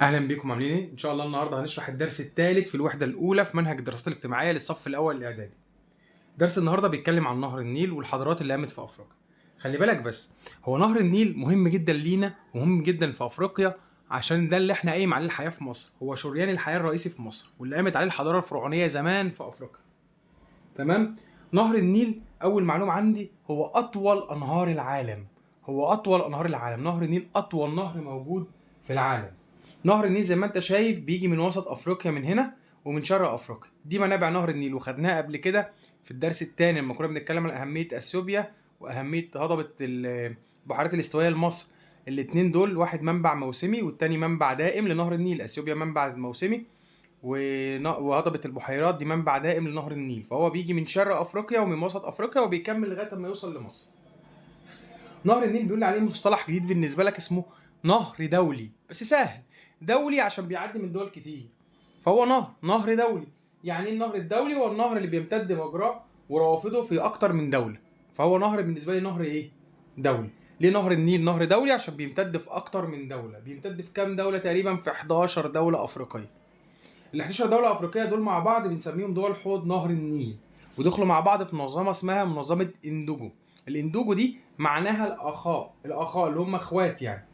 اهلا بيكم، عاملين ايه؟ ان شاء الله النهارده هنشرح الدرس الثالث في الوحدة الاولى في منهج الدراسات الاجتماعية للصف الاول الاعدادي. درس النهارده بيتكلم عن نهر النيل والحضارات اللي قامت في افريقيا. خلي بالك بس، هو نهر النيل مهم جدا لينا ومهم جدا في افريقيا عشان ده اللي احنا قايم عليه الحياة في مصر، هو شريان الحياة الرئيسي في مصر واللي قامت عليه الحضارة الفرعونية زمان في افريقيا. تمام؟ نهر النيل اول معلومة عندي هو اطول انهار العالم. هو اطول انهار العالم، نهر النيل اطول نهر موجود في العالم. نهر النيل زي ما انت شايف بيجي من وسط افريقيا من هنا ومن شرق افريقيا. دي منابع نهر النيل وخدناها قبل كده في الدرس الثاني لما كنا بنتكلم عن اهمية اثيوبيا واهمية هضبه البحيرات الاستوائيه لمصر. الاثنين دول واحد منبع موسمي والتاني منبع دائم لنهر النيل. اثيوبيا منبع موسمي وهضبه البحيرات دي منبع دائم لنهر النيل، فهو بيجي من شرق افريقيا ومن وسط افريقيا وبيكمل لغاية ما يوصل لمصر. نهر النيل بيقول عليه مصطلح جديد بالنسبة لك اسمه نهر دولي، بس سهل. دولي عشان بيعدي من دول كتير، فهو نهر دولي. يعني ايه النهر الدولي؟ هو النهر اللي بيمتد مجراه وروافده في اكتر من دولة، فهو نهر بالنسبة لي نهر ايه؟ دولي. ليه نهر النيل نهر دولي؟ عشان بيمتد في اكتر من دولة. بيمتد في كام دولة تقريبا؟ في 11 دولة افريقية. ال 11 دولة افريقية دول مع بعض بنسميهم دول حوض نهر النيل، ودخلوا مع بعض في منظمة اسمها منظمة اندوجو. الاندوجو دي معناها الاخاء، الاخاء اللي هم اخوات يعني،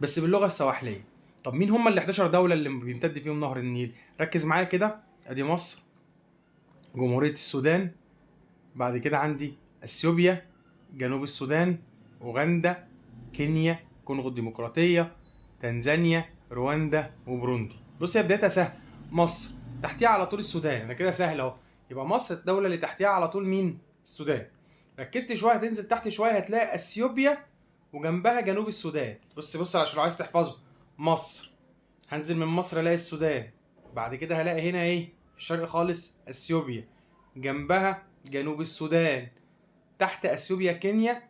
بس باللغة السواحليه. طب مين هم ال 11 دولة اللي بيمتد فيهم نهر النيل؟ ركز معايا كده، ادي مصر، جمهورية السودان، بعد كده عندي اثيوبيا، جنوب السودان، اوغندا، كينيا، كونغو الديمقراطية، تنزانيا، رواندا، وبروندي. بص هي بدايتها سهل، مصر تحتيها على طول السودان، انا كده سهل اهو. يبقى مصر الدولة اللي تحتيها على طول مين؟ السودان. ركزت شوية هتنزل تحت شوية هتلاقي اثيوبيا وجنبها جنوب السودان. بص بص عشان لو عايز تحفظه، مصر هنزل من مصر الاقي السودان، بعد كده هلاقي هنا ايه في الشرق خالص اثيوبيا، جنبها جنوب السودان، تحت اثيوبيا كينيا،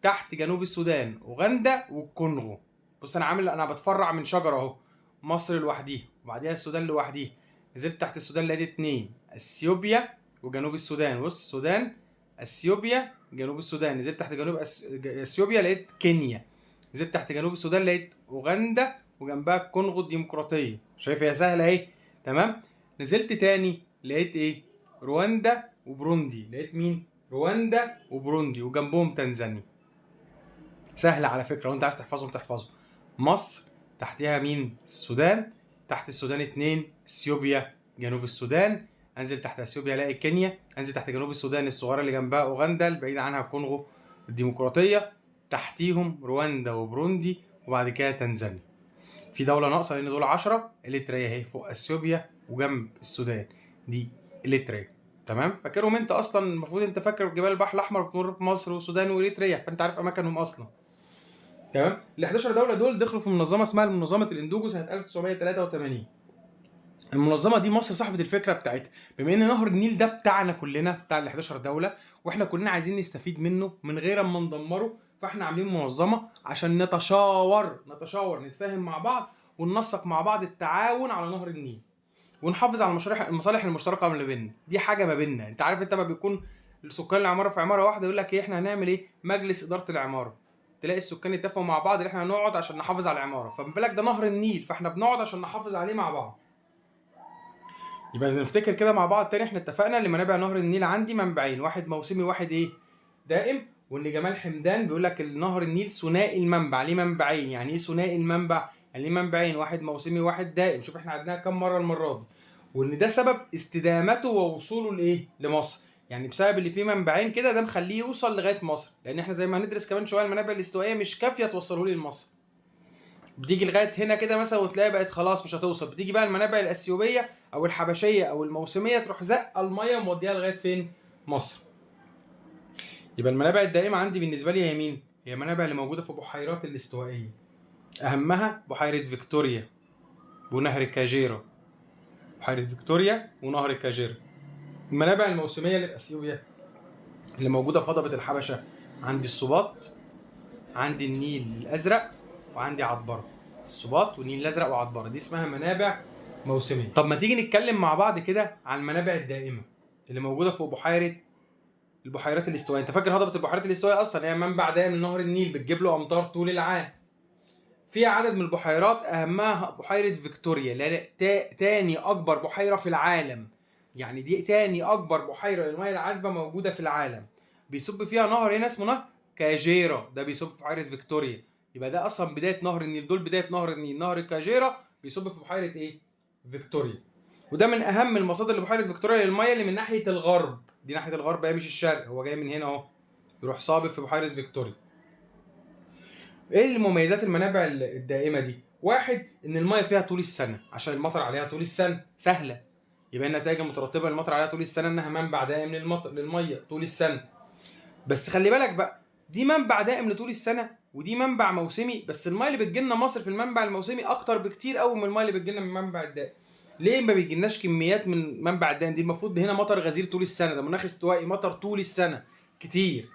تحت جنوب السودان اوغندا والكونغو. بص انا عامل، انا بتفرع من شجرة اهو، مصر لوحديها وبعديها السودان لوحديها، نزلت تحت السودان لقيت اتنين، اثيوبيا وجنوب السودان. بص السودان، اثيوبيا، جنوب السودان، نزلت تحت جنوب اثيوبيا لقيت كينيا، نزلت تحت جنوب السودان لقيت اوغندا وجنبها الكونغو الديمقراطية. شايف هي سهلة اهي. تمام. نزلت تاني لقيت ايه؟ رواندا وبروندي. لقيت مين؟ رواندا وبروندي وجنبهم تنزانيا. سهلة على فكرة، لو انت عايز تحفظهم تحفظهم. مصر تحتها مين؟ السودان، تحت السودان اتنين، اثيوبيا، جنوب السودان، انزل تحت اثيوبيا الاقي كينيا، انزل تحت جنوب السودان الصغيرة اللي جنبها اوغندا، البعيد عنها الكونغو الديمقراطية، تحتيهم رواندا وبروندي وبعد كده تنزانيا. في دولة ناقصه لان دول 10، اليتريا اهي فوق اثيوبيا وجنب السودان، دي اليتريا. تمام؟ فاكرهم انت اصلا، المفروض انت فاكر جبال البحر الاحمر بتمر بمصر والسودان واليتريا، فانت عارف اماكنهم اصلا. تمام؟ ال 11 دولة دول دخلوا في منظمة اسمها منظمة الاندوجو سنة 1983. المنظمة دي مصر صاحبه الفكرة بتاعتها، بما ان نهر النيل ده بتاعنا كلنا، بتاع ال 11 دولة، واحنا كلنا عايزين نستفيد منه من غير ما ندمره، فاحنا عاملين منظمة عشان نتشاور نتفاهم مع بعض وننسق مع بعض التعاون على نهر النيل، ونحافظ على المصالح المشتركة اللي بيننا. دي حاجة ما بيننا، انت عارف انت ما بيكون سكان العمارة في عمارة واحدة يقول لك ايه احنا هنعمل ايه؟ مجلس ادارة العمارة. تلاقي السكان يتفقوا مع بعض ان احنا هنقعد عشان نحافظ على العمارة، فما بالك ده نهر النيل، فاحنا بنقعد عشان نحافظ عليه مع بعض. يبقى إذا نفتكر كده مع بعض تاني، احنا اتفقنا ان منابع نهر النيل عندي منبعين، واحد موسمي وواحد ايه؟ دائم. وان جمال حمدان بيقول لك نهر النيل ثنائي المنبع. ليه منبعين؟ يعني ايه ثنائي المنبع؟ يعني ليه منبعين، واحد موسمي وواحد دائم. شوف احنا عدناها كام مرة المرة دي. وان ده سبب استدامته ووصوله لايه؟ لمصر. يعني بسبب اللي فيه منبعين كده ده مخليه يوصل لغاية مصر، لان احنا زي ما هندرس كمان شوية المنابع الاستوائيه مش كافيه توصله لي لمصر. بتيجي لغاية هنا كده مثلا وتلاقي بقت خلاص مش هتوصل، بتيجي بقى المنابع الاثيوبيه او الحبشيه او الموسمية تروح زقه المية وموديها لغاية فين؟ مصر. يبقى المنابع الدائمة عندي بالنسبة لي هي مين؟ هي المنابع اللي موجودة في بحيرات الاستوائيه، اهمها بحيرة فيكتوريا ونهر كاجيرا. بحيرة فيكتوريا ونهر كاجيرا. المنابع الموسمية اللي في اثيوبيا اللي موجودة في هضبه الحبشة، عندي السباط، عندي النيل الازرق، وعندي عطبره. السباط والنيل الازرق وعطبره، دي اسمها منابع موسميه. طب ما تيجي نتكلم مع بعض كده عن المنابع الدائمة اللي موجودة فوق البحيرات الاستوائيه. انت فاكر هضبه البحيرات الاستوائيه اصلا هي منبع دائم لنهر النيل، بتجيب له امطار طول العام. فيها عدد من البحيرات، اهمها بحيرة فيكتوريا اللي هي تاني اكبر بحيرة في العالم. يعني دي تاني اكبر بحيرة للمية العذبة موجودة في العالم. بيصب فيها نهر هنا اسمه نهر كاجيرا، ده بيصب في بحيرة فيكتوريا. يبقى ده اصلا بداية نهر النيل، دول بداية نهر النيل. نهر كاجيرا بيصب في بحيرة ايه؟ فيكتوريا. وده من اهم المصادر لبحيره فيكتوريا للمية اللي من ناحية الغرب. دي ناحية الغرب هي مش الشرق، هو جاي من هنا اهو يروح صابب في بحيرة فيكتوريا. ايه المميزات المنابع الدائمة دي؟ واحد، ان المية فيها طول السنة عشان المطر عليها طول السنة، سهلة. يبقى النتائج المترتبة للمطر عليها طول السنة انها منبع دائم للمطر للمية طول السنة. بس خلي بالك بقى، دي منبع دائم لطول السنة ودي منبع موسمي، بس المية اللي بتجيلنا مصر في المنبع الموسمي اكتر بكتير قوي من المية اللي بتجيلنا من المنبع الدائم. ليه ما بيجيلناش كميات من منبع الدائم دي؟ المفروض هنا مطر غزير طول السنة، ده مناخ استوائي مطر طول السنة كتير.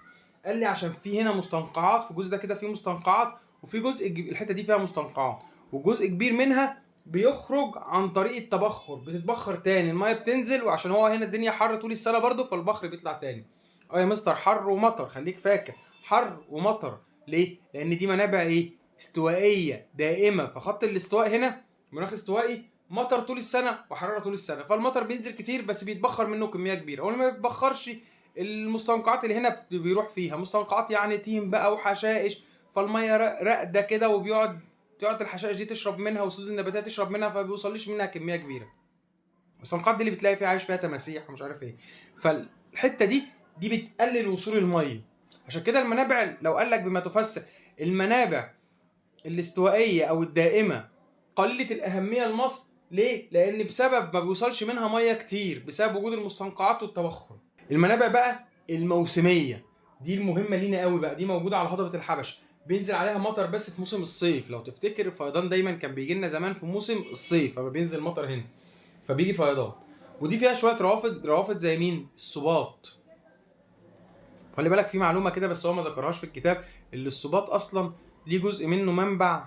قال لي عشان في هنا مستنقعات، في الجزء ده كده في مستنقعات، وفي جزء الحتة دي فيها مستنقعات، وجزء كبير منها بيخرج عن طريق التبخر، بتتبخر تاني المية بتنزل، وعشان هو هنا الدنيا حر طول السنة برده فالبخر بيطلع تاني. يا مستر حر ومطر، خليك فاكر حر ومطر. ليه؟ لان دي منابع ايه؟ استوائيه دائمة، فخط الاستواء هنا مناخ استوائي، مطر طول السنة وحرارة طول السنة، فالمطر بينزل كتير بس بيتبخر منه كمية كبيرة. اول ما بيتبخرش المستنقعات اللي هنا بيروح فيها مستنقعات يعني تين بقى وحشائش، فالميه راقده كده، وبيقعد تقعد الحشائش دي تشرب منها وسود النباتات تشرب منها، فما بيوصليش منها كمية كبيرة. المستنقعات دي اللي بتلاقي فيها عايش فيها تماسيح ومش عارف ايه، فالحته دي بتقلل وصول المية. عشان كده المنابع لو قال لك بما تفسر المنابع الاستوائيه او الدائمة قليله الاهمية لمصر، ليه؟ لان بسبب ما بيوصلش منها مية كتير بسبب وجود المستنقعات والتبخر. المنابع بقى الموسمية دي المهمة لينا قوي بقى، دي موجودة على هضبه الحبش، بينزل عليها مطر بس في موسم الصيف. لو تفتكر الفيضان دايما كان بيجي لنا زمان في موسم الصيف، فما بينزل مطر هنا فبيجي فيضان. ودي فيها شوية روافد، روافد زي مين؟ السباط. خلي بالك في معلومة كده بس هو ما ذكرهاش في الكتاب، اللي السباط اصلا ليه جزء منه منبع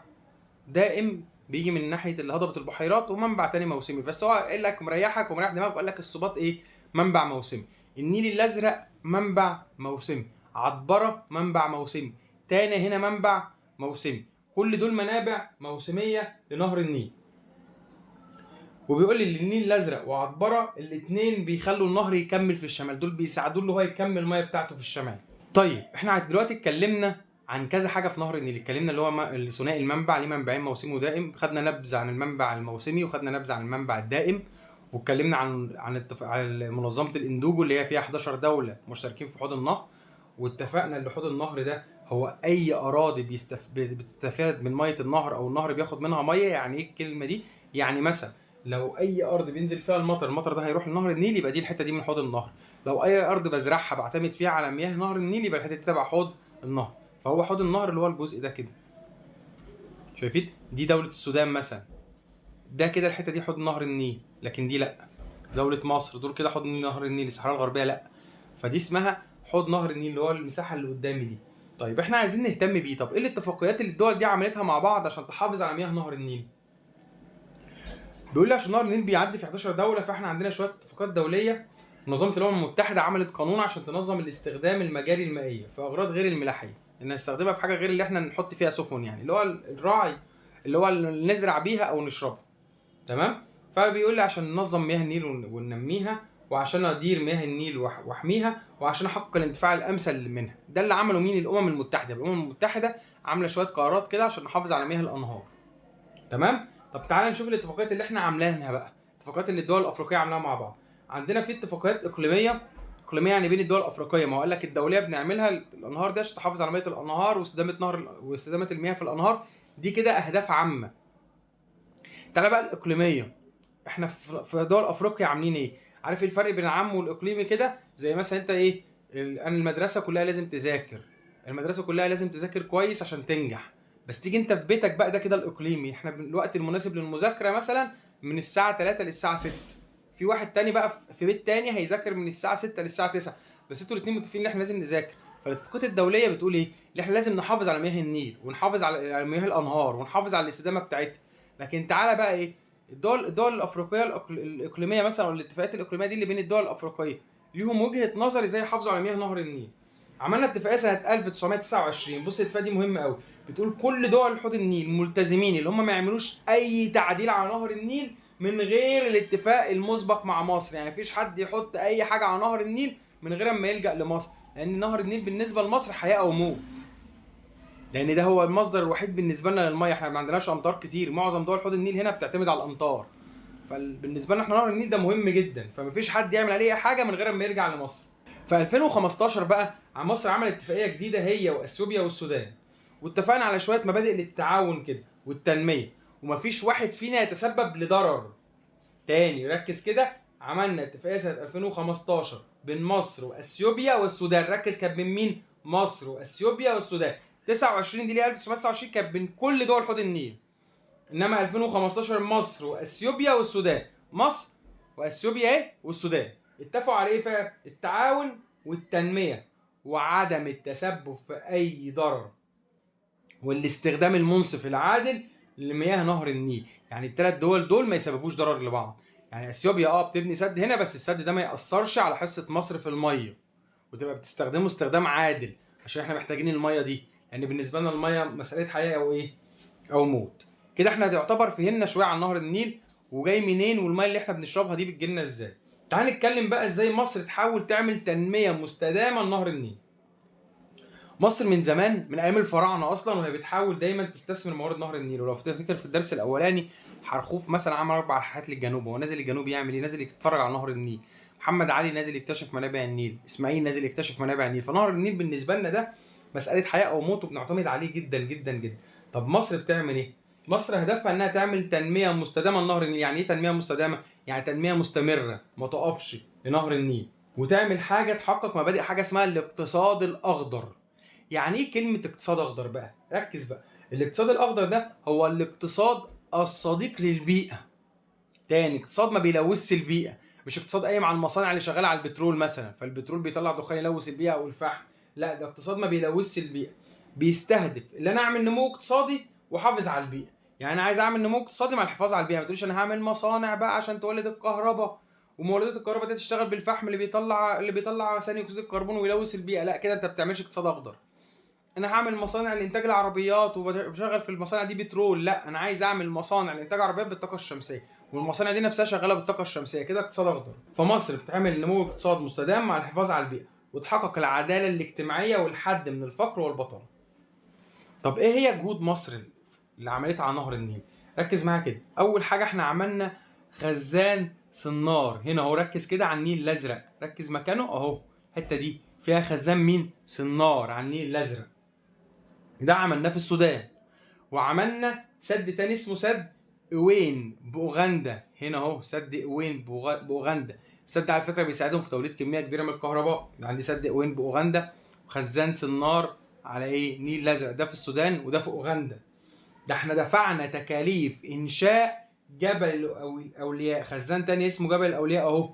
دائم بيجي من ناحية اللي هضبه البحيرات، ومنبع تاني موسمي، بس هو قال لك مريحك ومريح دماغك وقال لك السباط ايه؟ منبع موسمي. النيل الازرق منبع موسمي، عطبره منبع موسمي، تاني هنا منبع موسمي، كل دول منابع موسميه لنهر النيل. وبيقول لي النيل الازرق وعطبره الاثنين بيخلوا النهر يكمل في الشمال، دول بيساعدوه اللي هو يكمل المية بتاعته في الشمال. طيب احنا دلوقتي اتكلمنا عن كذا حاجة في نهر النيل، اتكلمنا اللي هو ثنائي المنبع، ليه منبعين موسمي ودائم، خدنا نبذه عن المنبع الموسمي وخدنا نبذه عن المنبع الدائم، واتكلمنا عن عن منظمة الاندوجو اللي هي فيها 11 دولة مشتركين في حوض النهر، واتفقنا ان حوض النهر ده هو اي اراضي بتستفاد من مية النهر او النهر بياخد منها مية. يعني ايه الكلمة دي؟ يعني مثلا لو اي ارض بينزل فيها المطر، المطر ده هيروح لنهر النيل، يبقى دي الحتة دي من حوض النهر. لو اي ارض بزرعها بعتمد فيها على مياه نهر النيل، يبقى الحتة دي تبع حوض النهر. فهو حوض النهر اللي هو الجزء ده كده، شايفين؟ دي دولة السودان مثلا، ده كده الحتة دي حوض نهر النيل، لكن دي لا. دولة مصر دول كده حوض نهر النيل، الصحراء الغربية لا. فدي اسمها حوض نهر النيل اللي هو المساحة اللي قدامي دي. طيب احنا عايزين نهتم بيه. طب ايه الاتفاقيات اللي الدول دي عملتها مع بعض عشان تحافظ على مياه نهر النيل؟ بيقول لي عشان نهر النيل بيعدي في 11 دولة، فاحنا عندنا شوية اتفاقات دولية. منظمة الأمم المتحدة عملت قانون عشان تنظم الاستخدام المجاري المائية في أغراض غير الملاحية، إن نستخدمها في حاجة غير اللي احنا نحط فيها سفن، يعني اللي هو الراعي اللي هو اللي نزرع بيها أو نشربها. تمام؟ فبيقول لي عشان ننظم مياه النيل وننميها، وعشان ادير مياه النيل واحميها، وعشان احقق الانتفاع الامثل منها. ده اللي عمله مين؟ الامم المتحدة. الامم المتحدة عامله شوية قرارات كده عشان نحافظ على مياه الانهار. تمام؟ طب تعالى نشوف الاتفاقيات اللي احنا عاملينها بقى، الاتفاقيات اللي الدول الافريقية عاملاها مع بعض. عندنا في اتفاقيات اقليمية، اقليمية يعني بين الدول الافريقية. ما هو قال لك الدولية بنعملها الانهار دي عشان تحافظ على مية الانهار واستدامه نهر واستدامه المياه في الانهار، دي كده اهداف عامة. تعالى بقى الاقليمية، احنا في دول افريقيا عاملين ايه؟ عارف ايه الفرق بين العام والاقليمي كده؟ زي مثلا انت ايه، انا المدرسة كلها لازم تذاكر، المدرسة كلها لازم تذاكر كويس عشان تنجح، بس تيجي انت في بيتك بقى ده كده الاقليمي. احنا الوقت المناسب للمذاكره مثلا من الساعة 3 للساعة 6، في واحد تاني بقى في بيت تاني هيذاكر من الساعة 6 للساعة 9، بس انتوا الاثنين متفقين ان احنا لازم نذاكر. فالاتفاقات الدولية بتقول ايه؟ ان احنا لازم نحافظ على مياه النيل ونحافظ على مياه الانهار ونحافظ على الاستدامة بتاعتها. لكن تعالى بقى ايه، الدول الافريقية الاقليمية مثلا، او الاتفاقات الاقليمية دي اللي بين الدول الافريقية، ليهم وجهه نظر ازاي يحافظوا على مياه نهر النيل. عملنا اتفاقية سنة 1929. بص الاتفاقية دي مهمة قوي، بتقول كل دول حوض النيل ملتزمين اللي هم ما يعملوش اي تعديل على نهر النيل من غير الاتفاق المسبق مع مصر. يعني مفيش حد يحط اي حاجة على نهر النيل من غير ما يلجأ لمصر، لان نهر النيل بالنسبة لمصر حياة او موت، لان ده هو المصدر الوحيد بالنسبة لنا للمية. احنا ما عندناش امطار كتير، معظم دول حوض النيل هنا بتعتمد على الامطار، فبالنسبه لنا احنا نهر النيل ده مهم جدا، فمفيش حد يعمل عليه حاجة من غير ما يرجع لمصر. في 2015 بقى مصر عملت اتفاقية جديدة هي واثيوبيا والسودان، واتفقنا على شوية مبادئ للتعاون كده والتنمية، ومفيش واحد فينا يتسبب لضرر. تاني ركز كده، عملنا اتفاقية سنة 2015 بين مصر واثيوبيا والسودان. ركز، كانت بين مين؟ مصر واثيوبيا والسودان. 29 دي اللي 1929 كانت بين كل دول حوض النيل، انما 2015 مصر واثيوبيا والسودان. مصر واثيوبيا ايه والسودان اتفقوا على ايه؟ في التعاون والتنمية وعدم التسبب في اي ضرر والاستخدام المنصف العادل لمياه نهر النيل. يعني الثلاث دول دول ما يسببوش ضرر لبعض. يعني اثيوبيا بتبني سد هنا، بس السد ده ما ياثرش على حصة مصر في المية، وتبقى بتستخدمه استخدام عادل عشان احنا محتاجين المية دي، يعني بالنسبة لنا المية مسالة حياة او ايه او موت. كده احنا يعتبر فهمنا شوية عن نهر النيل وجاي منين والمية اللي احنا بنشربها دي بتجيلنا ازاي. تعال نتكلم بقى ازاي مصر تحاول تعمل تنمية مستدامة لنهر النيل. مصر من زمان، من ايام الفراعنة اصلا، وهي بتحاول دايما تستثمر موارد نهر النيل. ولو تفتكر في الدرس الاولاني حرخوف مثلا عمل 4 رحلات للجنوب. هو نازل الجنوب يعمل ايه؟ نازل يتفرج على نهر النيل. محمد علي نازل يكتشف منابع النيل، اسماعيل نازل يكتشف منابع النيل. فنهر النيل بالنسبة لنا ده مسالة حياة او موت، وبنعتمد عليه جدا جدا جدا. طب مصر بتعمل ايه؟ مصر هدفها انها تعمل تنمية مستدامة لنهر النيل. يعني ايه تنمية مستدامة؟ يعني تنمية مستمرة ما تقفش لنهر النيل، وتعمل حاجة تحقق مبادئ حاجة اسمها الاقتصاد الاخضر. يعني ايه كلمة اقتصاد اخضر بقى؟ ركز بقى، الاقتصاد الاخضر ده هو الاقتصاد الصديق للبيئة. تاني، اقتصاد ما بيلوثش البيئة، مش اقتصاد قايم على المصانع اللي شغالة على البترول مثلا، فالبترول بيطلع دخان يلوث البيئة او الفحم. لا، ده اقتصاد ما بيلوثش البيئة، بيستهدف اللي انا اعمل نمو اقتصادي واحافظ على البيئة. يعني انا عايز اعمل نمو اقتصادي مع الحفاظ على البيئة. ما تقوليش انا هعمل مصانع بقى عشان تولد الكهرباء، ومولدات الكهرباء دي تشتغل بالفحم اللي بيطلع ثاني اكسيد الكربون ويلوث البيئة. لا، كده انت ما بتعملش اقتصاد اخضر. انا هعمل مصانع لانتاج العربيات وبشغل في المصانع دي بترول. لا، انا عايز اعمل مصانع لانتاج عربيات بالطاقة الشمسية، والمصانع دي نفسها شغالة بالطاقة الشمسية. كده اقتصاد اخضر. فمصر بتعمل نمو اقتصاد مستدام مع الحفاظ على البيئة، وتحقق العدالة الاجتماعية والحد من الفقر والبطالة. طب ايه هي جهود مصر اللي عملتها على نهر النيل؟ ركز معايا كده. اول حاجة احنا عملنا خزان سنار هنا اهو، ركز كده على النيل الازرق، ركز مكانه اهو، الحتة دي فيها خزان مين؟ سنار على النيل الازرق. ده عملناه في السودان. وعملنا سد تاني اسمه سد اوين باوغندا، هنا اهو سد اوين باوغندا. السد على فكرة بيساعدهم في توليد كمية كبيرة من الكهرباء. عندي سد اوين باوغندا وخزان سنار على ايه؟ نيل الازرق، ده في السودان وده في اوغندا. ده احنا دفعنا تكاليف انشاء جبل الاولياء، خزان تاني اسمه جبل الاولياء اهو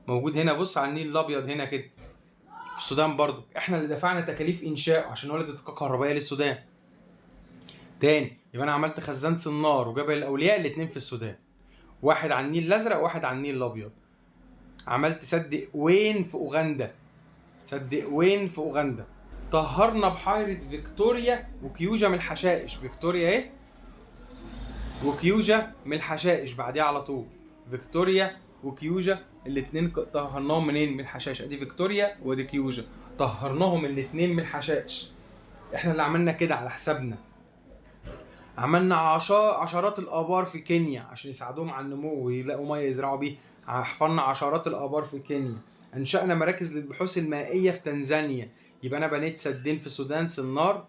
موجود هنا، بص على النيل الابيض هنا كده في السودان برضو، احنا اللي دفعنا تكاليف انشاء عشان نولد الطاقة الكهربائية للسودان. تاني، يبقى انا عملت خزان سنار وجبل الاولياء الاثنين في السودان، واحد على النيل الازرق وواحد على النيل الابيض. عملت سد وين في اوغندا، سد وين في اوغندا. طهرنا بحيرة فيكتوريا وكيوجا من الحشائش، فيكتوريا ايه وكيوجا من الحشائش، بعديها على طول فيكتوريا وكيوجا الاثنين طهرناهم منين؟ من الحشائش. ادي فيكتوريا وادي كيوجا، طهرناهم الاثنين من الحشائش. احنا اللي عملنا كده على حسابنا. عملنا عشرات الابار في كينيا عشان يساعدوهم على النمو ويلاقوا مية يزرعوا بيه، حفرنا عشرات الابار في كينيا. انشأنا مراكز للبحوث المائية في تنزانيا. يبقى انا بنيت سدين في السودان، سنار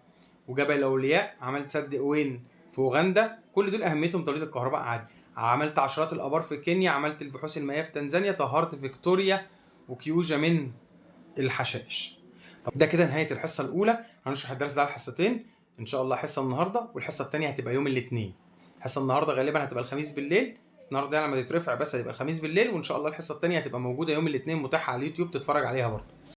وجبل الاولياء، عملت سد اوين في اوغندا، كل دول اهميتهم توليد الكهرباء عادي. عملت عشرات الابار في كينيا، عملت البحوث المائية في تنزانيا، طهرت فيكتوريا وكيوجا من الحشائش. طب ده كده نهاية الحصة الاولى. هنشرح الدرس ده على حصتين ان شاء الله، حصة النهارده والحصه الثانية هتبقى يوم الاثنين. حصة النهارده غالبا هتبقى الخميس بالليل، النهارده لما تترفع بس هتبقى الخميس بالليل، وان شاء الله الحصة الثانية هتبقى موجودة يوم الاثنين، متاحة على اليوتيوب تتفرج عليها برضه.